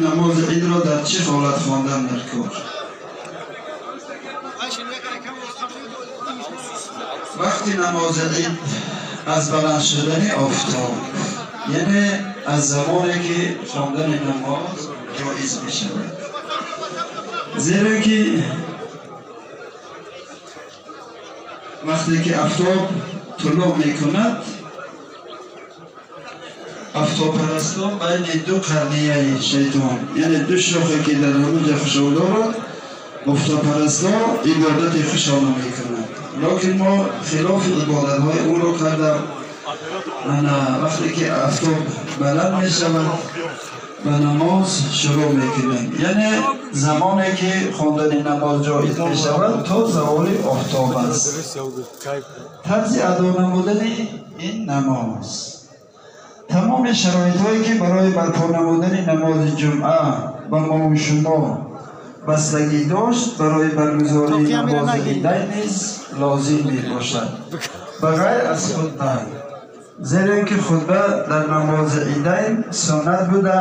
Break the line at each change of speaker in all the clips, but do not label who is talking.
Намози идро дар чӣ ҳолат хондан дар кор? Вақти намози ид аз баланд шудани офтоб, яъне аз замоне ки хондани намоз ҷоиз мешавад, зеро ки вақте ки офтоб тулӯъ мекунад, офтобпарастон байни ду қарнияи шайтон, яъне ду шохе ки дар ҳамонҷо хушол дорад, офтобпарастон ибодати хушона мекунанд. Лекин мо хилофи ибодатҳои ӯро кардам. Ана вақте ки офтоб баланд мешавад, ба намоз шурӯъ мекунем, яъне замоне ки хондани намоз ҷоиз мешавад то заволи офтоб аст. Тарзи адо намудани ин намоз: тамоми шароитҳое ки барои барпо намудани намози ҷумъа ба мову шумо бастагӣ дошт, барои баргузории намози идайн низ лозим мебошад, ба ғайр аз хутба, зеро ки хутба дар намози идайн суннат буда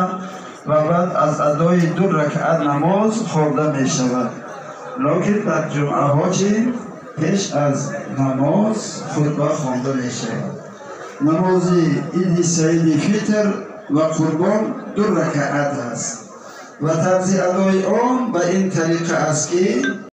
ва баъд аз адои ду ракъат намоз хонда мешавад. Лекин дар ҷумъаҳо чӣ пеш аз намоз хутба хонда мешавад. Намози иди саиди фитр ва қурбон ду ракъат аст ва тарзи адои он ба ин тариқа аст ки